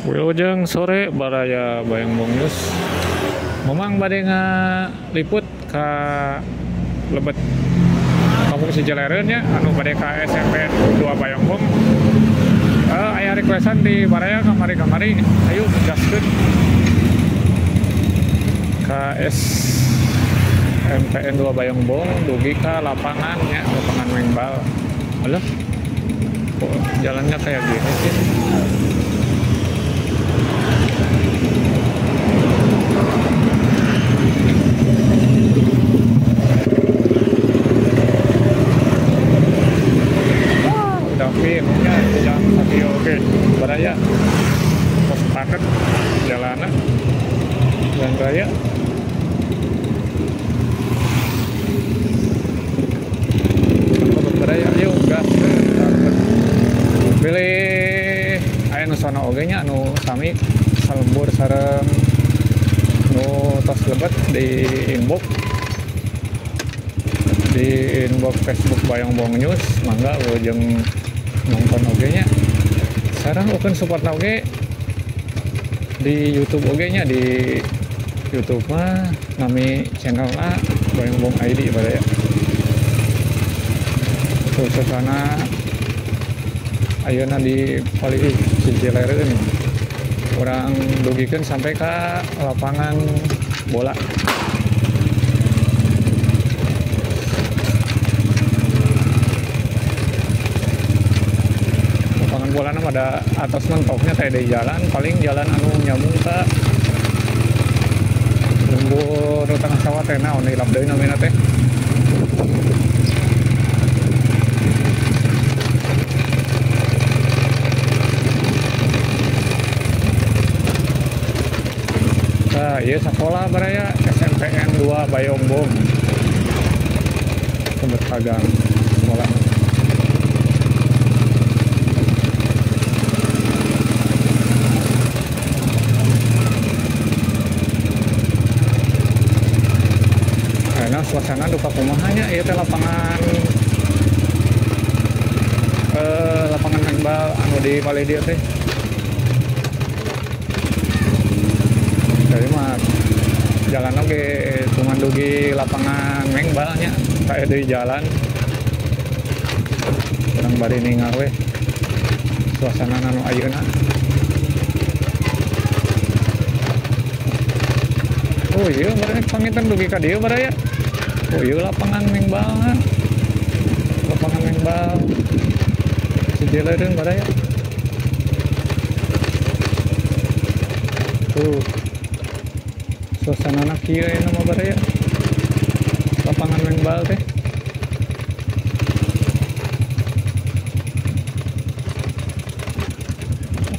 Wilujeng sore baraya Bayongbong News. Memang bade ngaliput ka lebet kampung Sijalereun nya anu bade ka SMP 2 Bayongbong. Aya requestan di baraya kamari-kamari ayo gaskeun ka SMPN 2 Bayongbong dugi ka lapangan nya, lapangan mengbal. Alah, kok jalannya kayak gini sih? Oke, baraya pos paket jalanan jalan raya. Baraya yuk gas. Pilih aya nu sono oge nya anu sami salembur sareng nu tos lebet di inbox Facebook Bayongbong News, mangga wilujeng nonton oge nya. Sekarang open support oge di YouTube oge nya, di YouTube mah nami channel A Bayongbong ID baraya. Tuh suasana ayeuna di palih Sijalereun. Urang dugikeun sampai ke lapangan bola. Lapangan bola ada atas mentoknya kayak di jalan, paling jalan anu nyambung ke lembur tengah sawah teh naon hilap deui namina teh. Nah, ieu sakola baraya SMPN 2 Bayongbong. Tebet Pagang sekolah. Nah, suasana duka kumahanya ieu teh lapangan lapangan mengbal anu di palih dieu teh. Jadi mah jalan oge cuman dugi lapangan mengbalnya kayak di jalan. Urang bari ningal we suasana anu ayeuna. Oh iya, baraya panginten dugi ka dieu baraya. Oh iya, lapangan mengbal. Lapangan mengbal Sijalereun baraya. Tuh. Suasana kieu aya mah baraya. Lapangan mengbal teh.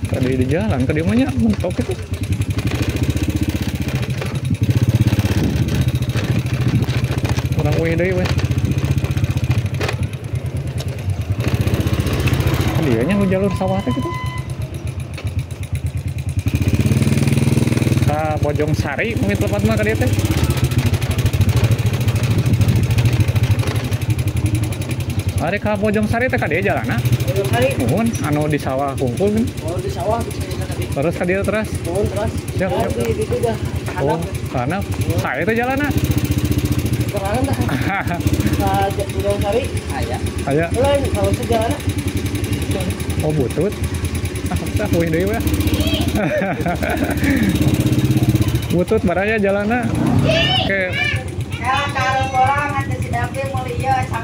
Tadi di jalan ka dieu mah nya mentok itu. Urang uih deui we. Dieu nya nu jalur sawah teh kitu. Ka Bojong Sari mungkin tepat mah ka dieu teh. Ari ka Bojong Sari teh ka dieu jalanna. Bojong Sari. Muhun anu di sawah hungkul kan. Oh, di sawah bisa ka dieu. Terus ka dieu terus. Muhun terus. Siap, siap. Di ditu dah. Oh, kana. Sae teh jalanna. Kerangan dah. Ka Bojong Sari aya. Aya. Lain kalau sejalanna. Oh, butut. Ah, tah uih deui we. Butut baraya jalanna. Oke,